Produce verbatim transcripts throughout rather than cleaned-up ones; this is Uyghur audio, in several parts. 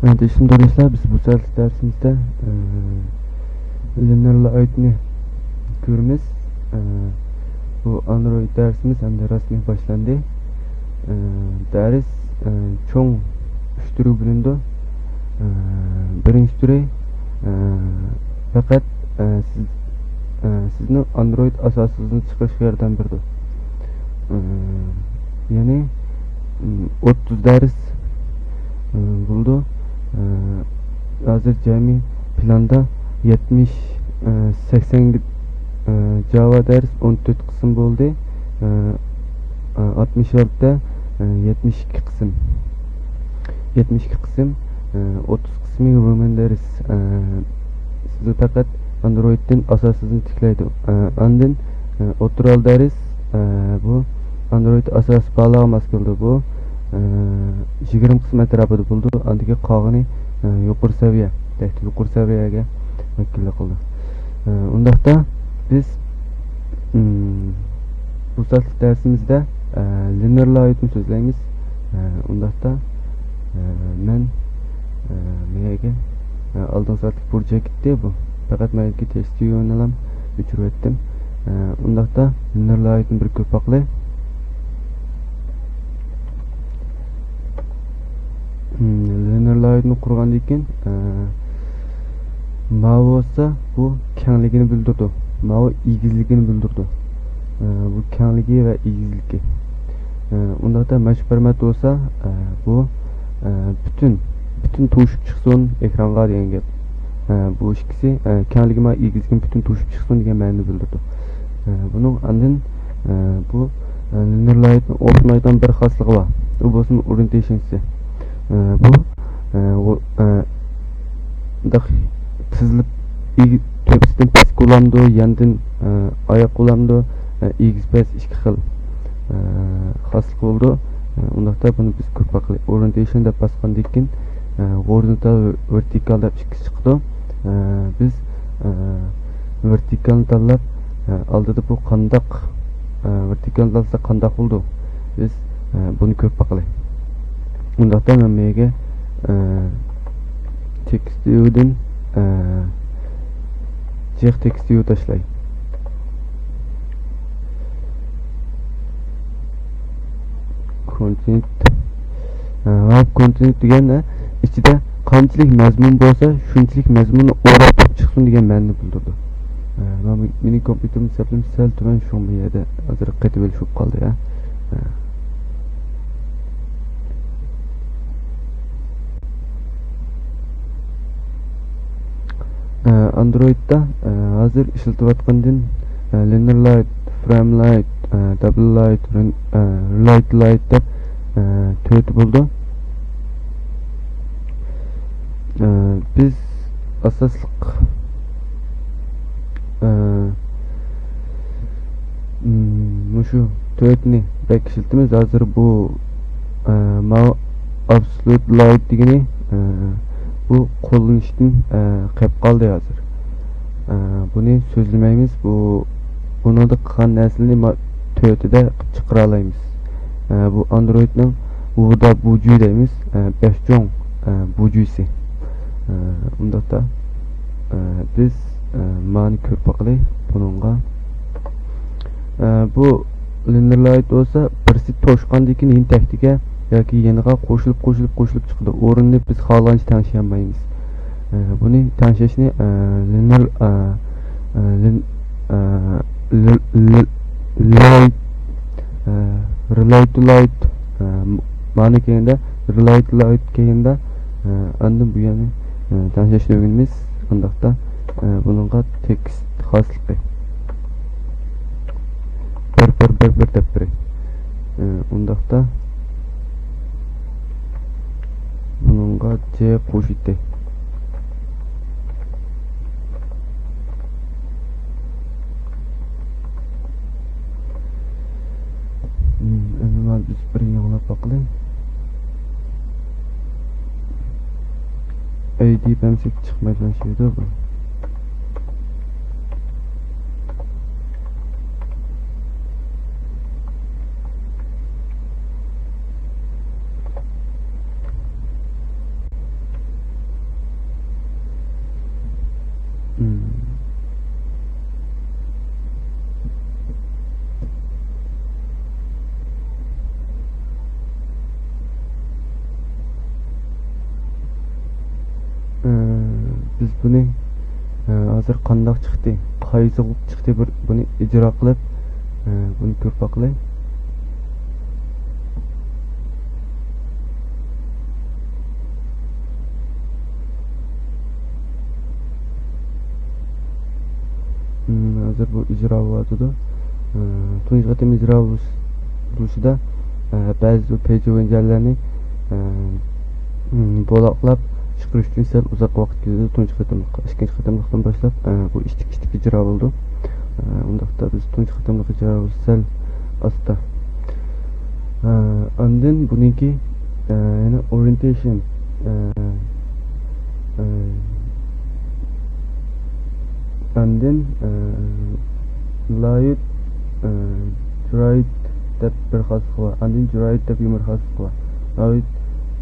ھەمدە شۇنداق دوستلار، بىز بۇ سائەتلىك دەرسىمىزدە، ئە، لىنېر لايتنى كۆرىمىز. ئە، بۇ ئاندرويد دەرسىمىز ئەمدى رەسمىي باشلاندى. ئە، دەرس، ئە، چوڭ ئۈچ تۈرگە بۆلۈنىدۇ. ئە، بىرىنچى تۈرى، ئە، پەقەت، ئە، سىز، ئە، سىزنىڭ ئاندرويد ئاساسىڭىزنى چىقىرىشقا ياردەم بېرىدۇ. ئە، يەنى، ئوتتۇز دەرس، ئە، بولىدۇ. ئە، ھازىر جەمئىي پىلاندا يەتمىش، ئە، سەكسەنگە، ئە، جاۋا دەرس ئون تۆت قىسىم بولدى. ئە، ئە، ئاتمىش ئالتە، ئە، يەتمىش ئىككى قىسىم. يەتمىش ئىككى قىسىم، ئە، ئوتتۇز قىسمى رومەن دەرس. ئە، سىز پەقەت ئاندرويدتىن ئاساسىڭىزنى تىكلەيدۇ. ئە، ئاندىن، ئە، ئوتتۇرا دەرس، ئە، بۇ ئاندرويد ئاساسى بارلارغا ماس كېلىدۇ. بۇ، ئە، يىگىرمە قىسىم ئەتراپىدا بولىدۇ. ئاندىكى قالغىنى، ئە، يۇقىرى سەۋىيە، تەكتى يۇقىرى سەۋىيەگە ۋەكىللىك قىلىدۇ. ئە، ئۇنداقتا بىز، ئىم، بۇ سائەتلىك دەرسىمىزدە، ئە، لىنېر لايتنى سۆزلەيمىز. ئە، ئۇنداقتا، ئە، مەن، ئە، مەيەگە، ئە، ئالدىنقى سائەتلىك بىر جاي كەتتى بۇ. پەقەت مەيەدىكى تېكىست ۋىيۇنىلام ئۆچۈرۈۋەتتىم. ئە، ئۇنداقتا لىنېر لايتنى بىر كۆرۈپ باقىلى. ئىم، لىنېر لايتنى قۇرغاندىن كېيىن، ئە، ماۋۇ بولسا بۇ كەڭلىكىنى بىلدۈرىدۇ. ماۋۇ ئېگىزلىكىنى بىلدۈرىدۇ. ئە، بۇ كەڭلىكى ۋە ئېگىزلىكى. ئە، ئۇنداقتا مەشىق بەرمەتتە بولسا، ئە، بۇ، ئە، پۈتۈن، پۈتۈن توشۇپ چىقسۇن ئېكرانغا دېگەن گەپ. ئە، بۇ ئىككىسى، ئە، كەڭلىكى مانا ئېگىزلىكىنى پۈتۈن توشۇپ چىقسۇن دېگەن مەنىنى بىلدۈرىدۇ. ئە، بۇنىڭ ئاندىن، ئە، بۇ، ئە، لىنېر لايتنى ئوخشىمايدىغان بىر خاسلىقى بار. ئۇ بولسىمۇ ئورىيېنتېيشنسى. ئە، بۇ، ئە، ئۇ، ئە، مۇنداق تىزىلىپ، ئېگىز، تۆپىسىدىن پەسكە ئۇلامدۇ، ياندىن، ئە، ئاياققا ئۇلامدۇ، ئە، ئېگىز پەس ئىككى خىل، ئە، خاسلىقى بولىدۇ. ئە، ئۇنداقتا بۇنى بىز كۆرۈپ باقىلى. ئورىيېنتېيشن دەپ باسقاندىن كېيىن، ئە، غورىزونتال، ۋېرتىكال دەپ ئىككىسى چىقىدۇ. ئە، بىز، ئە، ۋېرتىكالنى تاللاپ، ئە، ئالدىدا بۇ قانداق، ئە، ۋېرتىكالنى تاللىسا قانداق بولىدۇ؟ بىز، ئە، بۇنى كۆرۈپ باقىلى. ئۇنداقتا مەن بۇ يەرگە، ئە، تېكىست ۋىيۇدىن، ئە، جىق تېكىست ۋىيۇ تاشلاي. كونتېنت. ئە، ۋەب كونتېنت دېگەن، ئە، ئىچىدە قانچىلىك مەزمۇن بولسا، شۇنچىلىك مەزمۇننى ئوراپ تۇرۇپ چىقسۇن دېگەن مەنىنى بىلدۈرىدۇ. ئە، مانا مېنىڭ كومپيۇتېرىمنىڭ سەپلىمىسى سەل تۆۋەن، شۇڭا بۇ يەردە ھازىر قېتىۋېلىش بولۇپ قالدى، ئە. ئە. ئە، ئاندرويدتا، ئە، ھازىر ئىشلىتىۋاتقاندىن، ئە، لىنېر لايت، فرېيم لايت، ئە، دابل لايت، رىن-، ئە، رىلايت لايت دەپ، ئە، تۆتى بولىدۇ. ئە، بىز ئاساسلىق، ئە، مم، مۇشۇ تۆتنى بەك ئىشلىتىمىز. ھازىر بۇ، ئە، ماۋۇ ئابسولۇت لايت دېگىنى، ئە، بۇ قوللىنىشتىن، ئە، قېلىپ قالدى ھازىر. ئە، بۇنى سۆزلىمەيمىز. بۇ، بۇنىڭدا قىلغان نەرسىلىرىنى ما-، تۆتىدە چىقىرالايمىز. ئە، بۇ ئاندرويدنىڭ ۋۇدا بۇجۈ دەيمىز. ئە، بەش چوڭ، ئە، بۇجۈسى. ئە، ئۇنداقتا، ئە، بىز، ئە، مانى كۆرۈپ باقىلى بۇنىڭغا. ئە، بۇ لىنېر لايت بولسا بىرسى توشقاندىن كېيىن يەنە تەكتىگە ياكى يېنىغا قوشۇلۇپ، قوشۇلۇپ، قوشۇلۇپ چىقىدۇ. ئورنىنى بىز خالىغانچە تەڭشىيەلمەيمىز. ئە، بۇنى تەڭشەشنى، ئە، لىنېر، ئە، ئە، لىن-، ئە، لىل-، لىل-، لايت، ئە، رىلايت لايت، ئە، مانا كەينىدە، رىلايت لايت كەينىدە، ئە، ئاندىن بۇ يەرنى، ئە، تەڭشەشنى ئۆگىنىمىز. ئۇنداقتا، ئە، بۇنىڭغا تېكىست خاسلىقى. بىر، بىر، بىر، بىر دەپ بېرەي. ئە، ئۇنداقتا بۇنىڭغا جى قوشۇيتتى. ئەمما بىز بىر يېڭىلاپ باقىلى. ئەي دېيىپ ئەمسە چىقمايدىغان شەيدۇ بۇ. ئە، بىز بۇنى، ئە، ھازىر قانداق چىقتى، قايسى غۇپ چىقتى، بىر بۇنى ئىجرا قىلىپ، ئە، بۇنى كۆرۈپ باقىلى. مم، ھازىر بۇ ئىجرا بولۇۋاتىدۇ. ئە، تۇنجى قېتىم ئىجرا بولۇش-، بولۇشىدا، ئە، بەزى بىر پەيجى ۋەنجەرلەرنى، ئە، مم، بولاقلاپ چىقىرىش ئۈچۈن سەل ئۇزاق ۋاقىت كېتىدۇ. تۇنجى قېتىملىق، ئىككىنچى قېتىملىقتىن باشلاپ، ئە، بۇ ئىتتىك-ئىتتىك ئىجرا بولىدۇ. ئە، ئۇنداقتا بىز تۇنجى قېتىملىق ئىجرا بولسا سەل ئاستا. ئە، ئاندىن بۇنىڭكى، ئە، يەنە ئورىيېنتېيشن، ئە، ئە، ئاندىن، ئە، لايت، ئە، جۇرايت دەپ بىر خاسلىقى بار. ئاندىن جۇرايت دەپ يەنە بىر خاسلىقى بار. لايت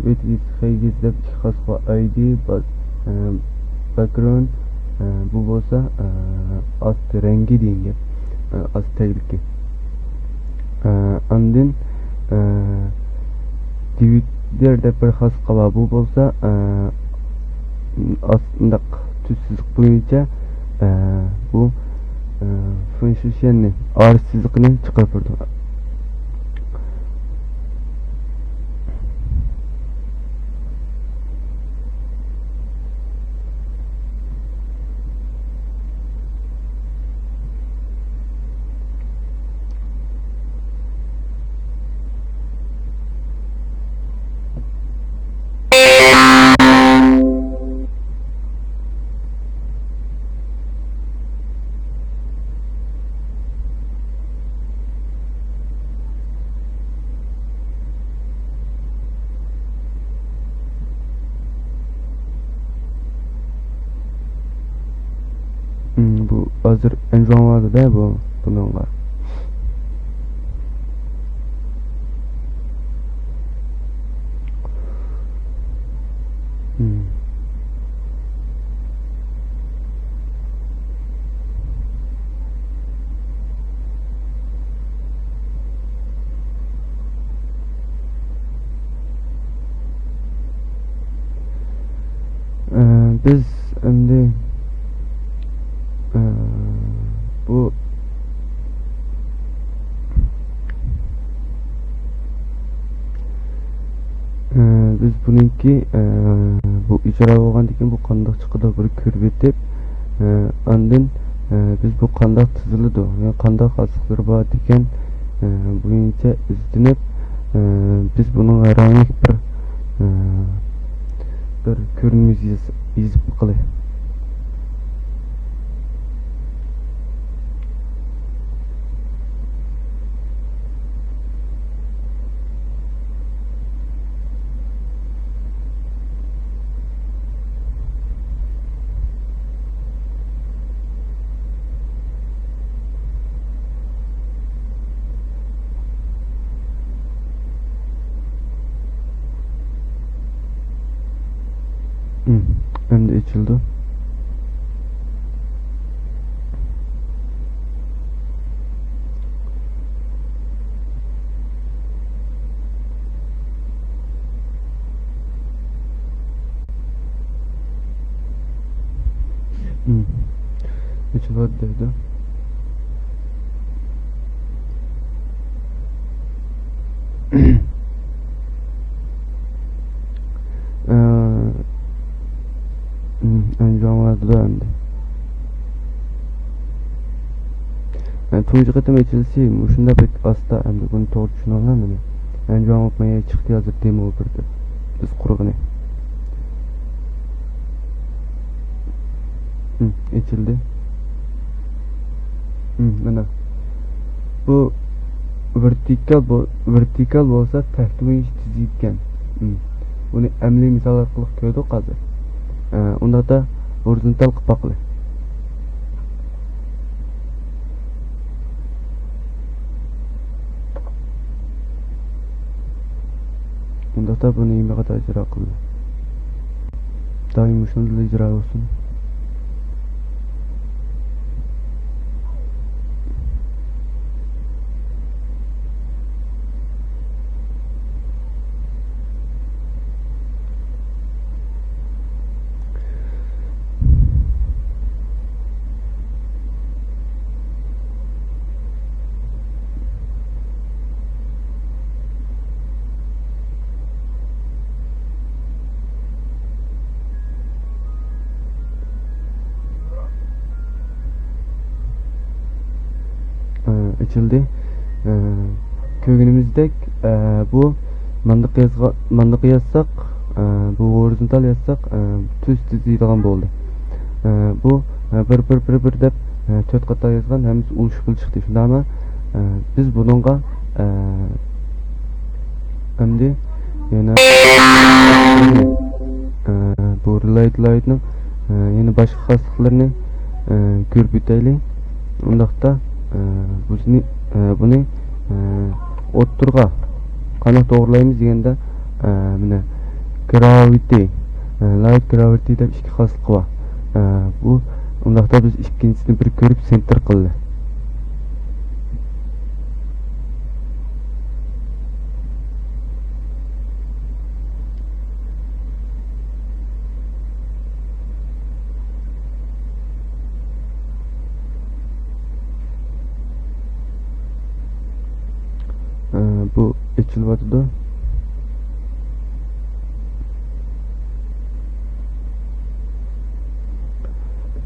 ۋىت ھىز خەيگىز دەپ ئىككى خاسلىقى بار. ئايدى با-، ئە، باكرون، ئە، بۇ بولسا، ئە، ئاست رەڭگى دېگەن گەپ. ئە، ئاست تەگلىكى. ئە، ئاندىن، ئە، دىۋىدېر دەپ بىر خاسلىقى بار. بۇ بولسا، ئە، ئاستىنداق تۈز سىزىق بويىچە، ئە، بۇ، ئە، فېنشۇشيەننى، ئارا سىزىقنى چىقىرىپ بېرىدۇ. مم، بۇ ھازىر ئەنجۇاڭ ۋارىدۇ-دە بۇ، بۇنىڭغا. مم. ئە، بىز ئەمدى، ئە، بۇ، ئە، بىز بۇنىڭكى، ئە، بۇ ئىجرا بولغاندىن كېيىن بۇ قانداق چىقىدۇ بىر كۆرۈۋېتىپ، ئە، ئاندىن، ئە، بىز بۇ قانداق تىزىلىدۇ، يا قانداق خاسلىقلىرى بار دېگەن، ئە، بويىچە ئىزدىنىپ، ئە، بىز بۇنىڭغا رەڭلىك بىر، ئە، بىر كۆرۈنمە يېزىپ، يېزىپ باقىلى. ئەمدى ئېچىلدى. ئېچىلىۋاتىدۇ. ئەنجۇاڭ ۋارىدۇ ئەمدى. تۇنجى قېتىم ئېچىلىشى مۇشۇنداق بەك ئاستا ئەمدى، بۇنى توغرا چۈشىنىۋالىمەن مەن. ئەنجۇاڭ ئوپېن ئېي ئاي چىقتى ھازىر دېمو بىردە بىز قۇرغىنى. ئېچىلدى. مانا. بۇ ۋېرتىكال بو-، ۋېرتىكال بولسا تەھتە بويىچە تىزىلگەن. بۇنى ئەمەلىي مىسال ئارقىلىق كۆردۇق ھازىر. ئۇنداقتا ھورىزونتال قىلىپ باقىلى. ئۇنداقتا بۇنى يېڭى قايتا ئىجرا قىلدى. دائىم مۇشۇندىلا ئىجرا بولسۇن. ئېچىلدى. ئە، كۆرگىنىمىزدەك، ئە، بۇ مانداق يازغا-، مانداق يازساق، ئە، بۇ ھورىزونتال يازساق، ئە، تۈز تىزىيدىغان بولدى. ئە، بۇ، ئە، بىر، بىر، بىر، بىر دەپ، ئە، تۆت قاتار يازغان، ھەممىسى ئۇلۇشۇپ چىقتى، شۇنداقمۇ؟ ئە، بىز بۇنىڭغا، ئە، ئەمدى يەنە، ئە، بۇ رىلايت لايتنىڭ، ئە، يەنە باشقا خاسلىقلىرىنى، ئە، كۆرۈپ ئۆتەيلى. ئۇنداقتا، ئە، بۇنى، ئە، بۇنى، ئە، ئوتتۇرىغا قانداق توغرىلايمىز دېگەندە، ئە، مانا، گراۋىتى، ئە، لايت گراۋىتى دەپ ئىككى خاسلىقى بار. ئە، بۇ، ئۇنداقتا بىز ئىككىنچىسىنى بىر كۆرۈپ سېنتىر قىلدى. ئە، بۇ ئېچىلىۋاتىدۇ.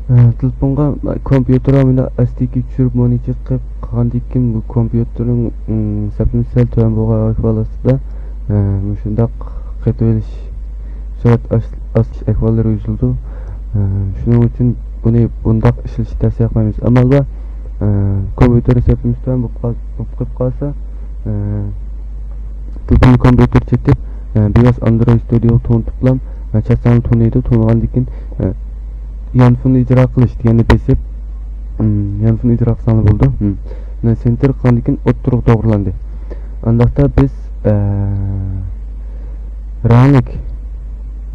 ئە، تېلېفونغا، كومپيۇتېرغا مۇنداق ئەس دى كى چۈشۈرۈپ، مونىتور قىلىپ قالغاندىن كېيىن، بۇ كومپيۇتېرنىڭ، ئىم، سەپىنى سەل تۆۋەن بولغان ئەھۋال ئاستىدا، ئە، مۇشۇنداق قېتىۋېلىش، سۈرئەت ئاش-، ئاسىش ئەھۋاللىرى يۈز بېرىدۇ. ئە، شۇنىڭ ئۈچۈن بۇنى بۇنداق ئىشلىتىشنى تەۋسىيە قىلمايمىز. ئەمما، ئە، كومپيۇتېر سەپىمىز تۆۋەن بولۇپ قال-، بولۇپ قېلىپ قالسا، ئە، بۇ كومپيۇتېر چېتىپ، ئە، بىۋاسىتە ئاندرويد ستۇدىيوغا تونۇتۇپلا، ئە، چاتساڭلا تونۇيدۇ، تونۇغاندىن كېيىن، ئە، يانفون ئىجرا قىلىش دېگەننى بېسىپ، ئىم، يانفون ئىجرا قىلساڭلا بولىدۇ. ئىم. مانا سېنتىر قىلغاندىن كېيىن ئوتتۇرىغا توغرىلاندى. ئانداقتا بىز، ئە، رەڭلىك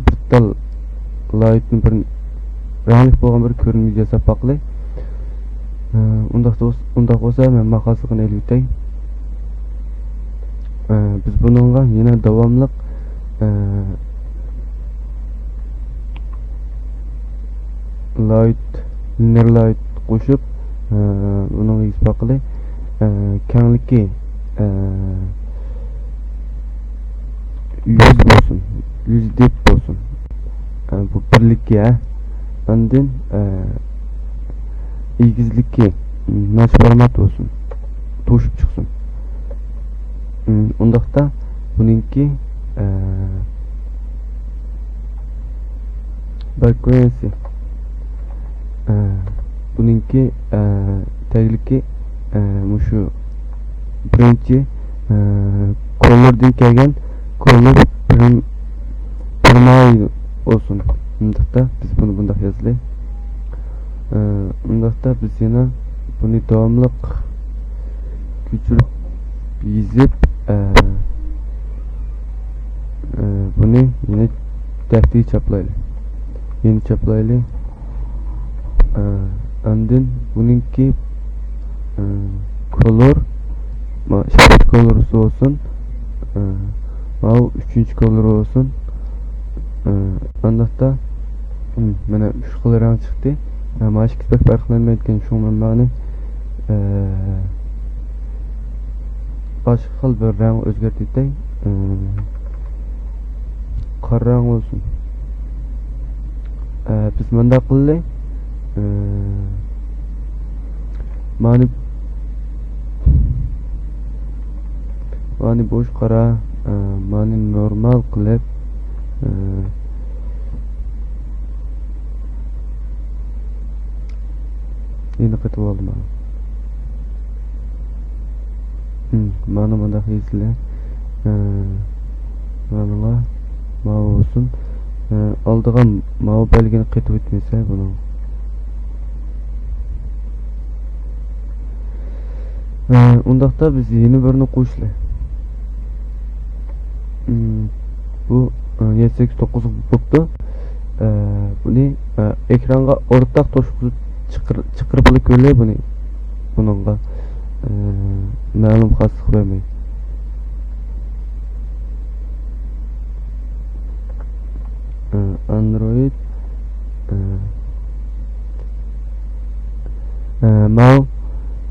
بىر تال لايتنى بىر رەڭلىك بولغان بىر كۆرۈنۈش ياساپ باقىلى. ئە، ئۇنداق بولس-، ئۇنداق بولسا مەن ماقالىسىنى ئېلىۋېتەي. ئە، بىز بۇنىڭغا يەنە داۋاملىق، ئە، لايت، لىنېر لايت قوشۇپ، ئە، بۇنىڭغا يېزىپ باقىلى. ئە، كەڭلىكى، ئە، يۈز بولسۇن، يۈز دېپ بولسۇن. ئە، بۇ بىرلىككە، ھە. ئاندىن، ئە، ئېگىزلىكى، م، ناچ فورمات بولسۇن. توشۇپ چىقسۇن. م، ئۇنداقتا بۇنىڭكى، ئە، باكرېنسى، ئە، بۇنىڭكى، ئە، تەگلىكى، ئە، مۇشۇ بىرىنچى، ئە، كولوردىن كەلگەن كولور پىرىم-، پىرماي بولسۇن. ئۇنداقتا بىز بۇنى بۇنداق يازىلى. ئە، ئۇنداقتا بىز يەنە بۇنى داۋاملىق كۆچۈرۈپ يېزىپ، ئە، ئە، بۇنى يەنە دەپتىگە چاپلايلى. يەنە چاپلايلى. ئە، ئاندىن بۇنىڭكى، ئە، كولور، ما-، ئىككىنچى كولورسى بولسۇن. ئە، ماۋۇ ئۈچىنچى كولور بولسۇن. ئە، ئانداقتا، م، مانا ئۈچ خىل رەڭ چىقتى. ئە، مانا ئىككىسى بەك پەرقلەنمەيدىكەن، شۇڭا مەن مانى، ئە، باشقا خىل بىر رەڭ ئۆزگەرتىۋېتەي. ئە، قارا رەڭ بولسۇن. ئە، بىز مۇنداق قىلىلى. ئە، مانى، مانى بوش قارا، ئە، مانى نورمال قىلىپ، ئە، يەنە قېتىپ ئالدىم. ھىم، مانا مۇنداق يېزىلە. ئە، مانىلا ماۋۇ بولسۇن. ئە، ئالدىغا ماۋۇ بەلگىنى قېتىپ ئۆتمىسە بۇنىڭ. ئە، ئۇنداقتا بىز يەنە بىرنى قوشىلى. ھىم، بۇ، ئە، يەتتە، سەككىز، توققۇز بوپتۇ. ئە، بۇنى، ئە، ئېكرانغا ئورتاق توشقۇزۇپ چىقىر-، چىقىرىپ كۆرەيلى بۇنى. بۇنىڭغا، ئە، مەلۇم خاسلىق بەرمەي. ئە، ئاندرويد، ئە، ئە، ماۋۇ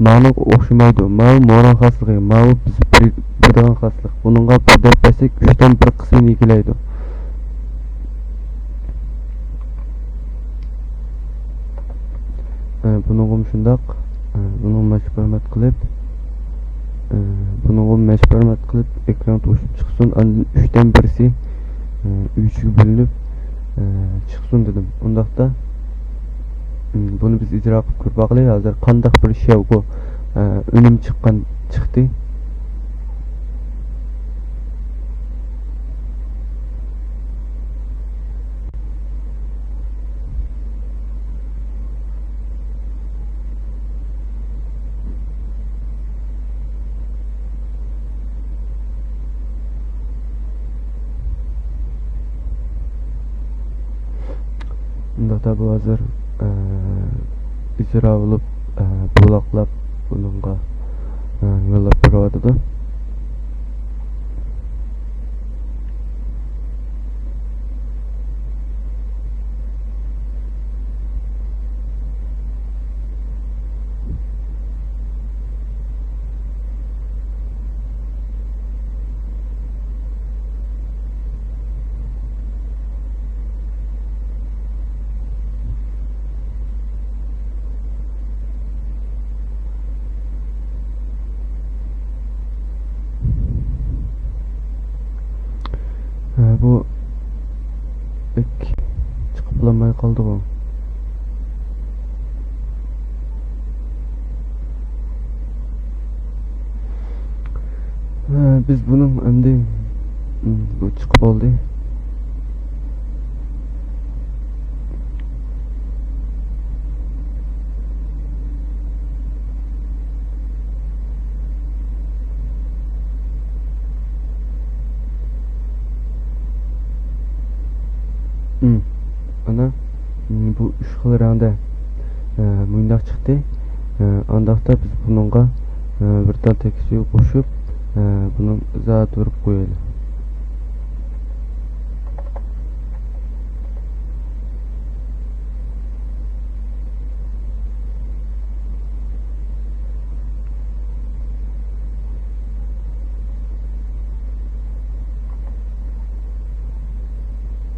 مانىڭغا ئوخشىمايدۇ. ماۋۇ موران خاسلىقى، ماۋۇ بىز بىر-، بىلىدىغان خاسلىق. بۇنىڭغا بىر دەپ بەرسەك، ئۈچتىن بىر قىسمىنى ئىگىلەيدۇ. ئە، بۇنىڭغىمۇ شۇنداق. ئە، بۇنىڭ ماشىنا فورمات قىلىپ، ئە، بۇنىڭغا مەجبۇر قىلىپ ئېكران توشۇپ چىقسۇن، ئاندىن ئۈچتىن بىرسى، ئە، ئۈچكە بۆلۈنۈپ، ئە، چىقسۇن دېدىم. ئۇنداقتا، م، بۇنى بىز ئىجرا قىلىپ كۆرۈپ باقايلى. ھازىر قانداق بىر شياۋگو، ئە، ئۈنۈم چىققان، چىقتى. ئۇنداقتا بۇ ھازىر، ئە، ئىجرا بولۇپ، ئە، بولاقلاپ بۇنىڭغا، ئە، يوللاپ بېرىۋاتىدۇ. ھە، بۇ بەك چىقىپ بولالماي قالدىغۇ. ھە، بىز بۇنىڭ ئەمدى، م، بۇ چىقىپ بولدى. م، ئانا، م، بۇ ئۈچ خىل رەڭدە، ئە، مۇنداق چىقتى. ئە، ئانداقتا بىز بۇنىڭغا، ئە، بىر تال تېكىست قوشۇپ، ئە، بۇنىڭ ئىزاھات بېرىپ قويايلى.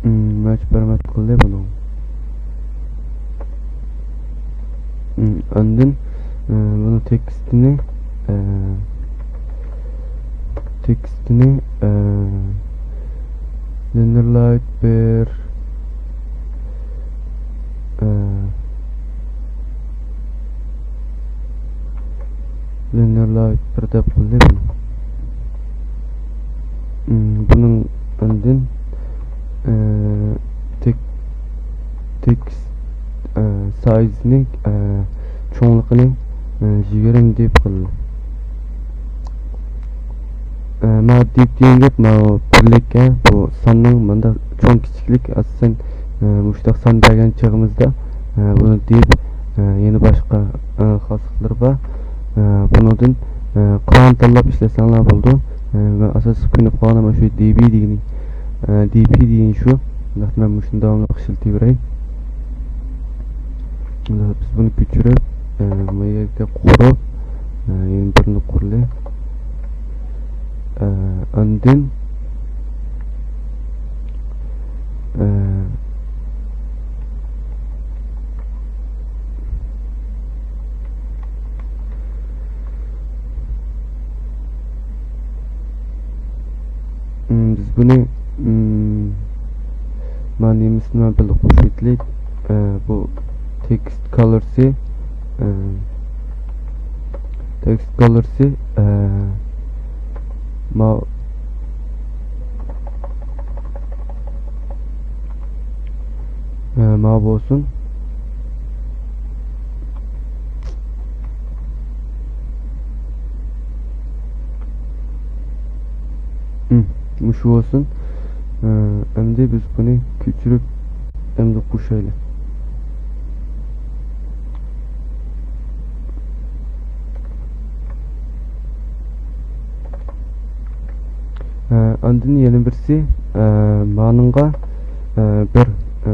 مم، مەجبۇر قىلدى بۇنى. مم، ئاندىن، ئە، بۇنىڭ تېكىستىنى، ئە، تېكىستىنى، ئە، لىنېرلايت بىر، ئە، لىنېرلايت بىر دەپ قىلدى بۇنى. مم، بۇنىڭ ئاندىن، ئە، تېك-، تېكىست، ئە، سايزىنى، ئە، چوڭلۇقىنى، ئە، يىگىرمە دېيىپ قىلدى. ئە، ماۋۇ دېيىپ دېگەن گەپ، ماۋۇ بىرلىككە، بۇ ساننىڭ مۇنداق چوڭ كىچىكلىك، ئاساسەن، ئە، مۇشۇنداق سان بەرگەن چېغىمىزدا، ئە، بۇنى دېيىپ، ئە، يەنە باشقا، ئە، خاسلىقلىرى بار. ئە، بۇنىڭدىن، ئە، قانۇن تاللاپ ئىشلەتسەڭلار بولىدۇ. ئە، مەن ئاساسلىق كۆنۈپ قالغىنىم شۇ دېبى دېگىنى، ئە، دېپى دېگىنى شۇ. بۇنداق مەن مۇشۇنى داۋاملىق ئىشلىتىۋېرەي. بۇنداق بىز بۇنى كۆچۈرۈپ، ئە، ما يەرگە قۇرۇپ، ئە، يەنە بىرنى قۇرلى. ئە، ئاندىن، ئە، م، بىز بۇنى، م، مانا نېمىسىنى بىللە قوشۇۋېتىلى. ئە، بۇ تېكىست كالرسى، ئە، تېكىست كالرسى، ئە، ما-، ئە، ماۋۇ بولسۇن. م، مۇشۇ بولسۇن. ئە، ئەمدى بىز بۇنى كۆچۈرۈپ، ئەمدى قوشايلى. ئە، ئاندىن يەنە بىرسى، ئە، مانىڭغا، ئە، بىر، ئە،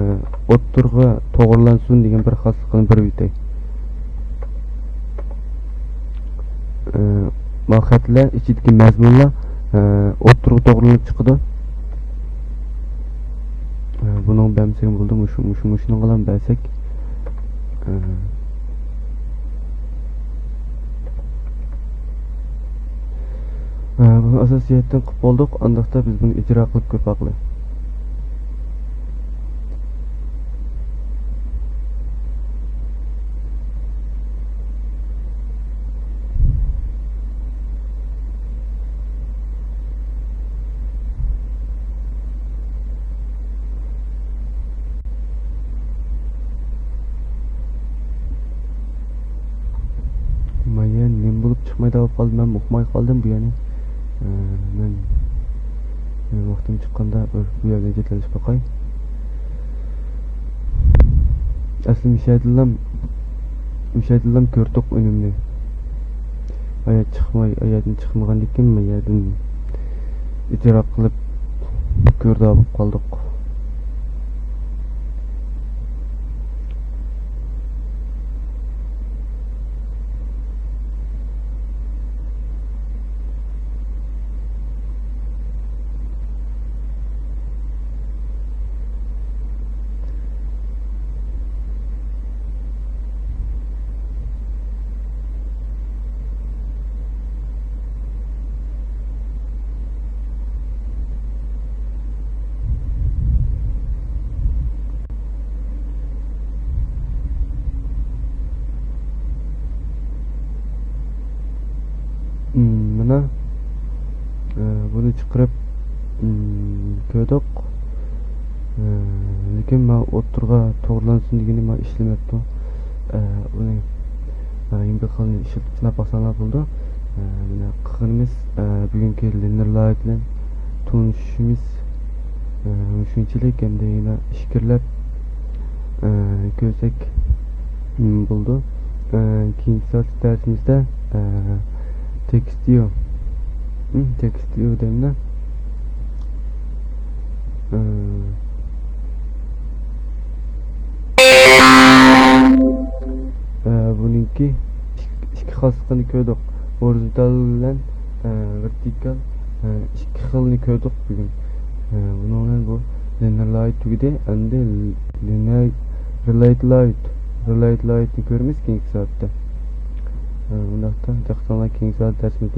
ئوتتۇرىغا توغرىلانسۇن دېگەن بىر خاسلىقىنى بېرىۋېتەي. ئە، ما خەتلەر ئىچىدىكى مەزمۇنلار، ئە، ئوتتۇرىغا توغرىلىنىپ چىقىدۇ. ئە، بۇنىڭ بەرمىسەك بولىدۇ، مۇشۇ، مۇشۇ، مۇشۇنىڭغىلا بەرسەك. ئە، ھە، بۇنى ئاساسىي جەھەتتىن قىلىپ بولدۇق. ئانداقتا بىز بۇنى ئىجرا قىلىپ كۆرۈپ باقىلى. مايا نېمە بولۇپ چىقمايدىغان بولۇپ قالدى؟ مەن ئۇقماي قالدىم بۇ يەرنى. ئە، مەن، مەن ۋاقتىم چىققاندا بىر بۇ يەردىن جېدەللىشىپ باقاي. ئەسلى مىشەدىنلام، مىشەدىنلام كۆردۇق ئۈنۈمنى. ئايات چىقماي، ئاياتنى چىقمىغاندىكىن مەن يەردىن ئىجرا قىلىپ كۆردى بولۇپ قالدۇق. مم، مانا، ئە، بۇنى چىقىرىپ، مم، كۆردۇق. ئە، لېكىن ما ئوتتۇرىغا توغرىلانسۇن دېگىنى ما ئىشلىمەپتۇ. ئە، ئۇنى، ئە، يەنە بىر خىلنى ئىشلىتىپ سىناپ باقساڭلار بولىدۇ. ئە، مانا قىلغىنىمىز، ئە، بۈگۈنكى لىنېر لايت بىلەن تونۇشۇشىمىز، ئە، شۇنچىلىك، ئەمدى يەنە ئىچكىرىلەپ، ئە، كۆرسەك، م، بولىدۇ. ئە، كېيىنكى سائەتلىك دەرسىمىزدە، ئە، تېكىست ۋىيۇ، م، تېكىست ۋىيۇ دەيمەن. ئە، ئە، بۇنىڭكى ئىككى، ئىككى خاسلىقىنى كۆردۇق. ھورىزونتال بىلەن، ئە، ۋېرتىكال، ئە، ئىككى خىلنى كۆردۇق بۈگۈن. ئە، بۇنىڭ بىلەن بۇ لىنېر لايت تۈگىدى. ئەمدى لىنېر رىلەيت لايت، رىلەيت لايتنى كۆرىمىز كېيىنكى سائەتتە. ئە، ئۇنداقتا، دىققىتىڭلار كېيىنكى سائەت دەرسىمىزدە.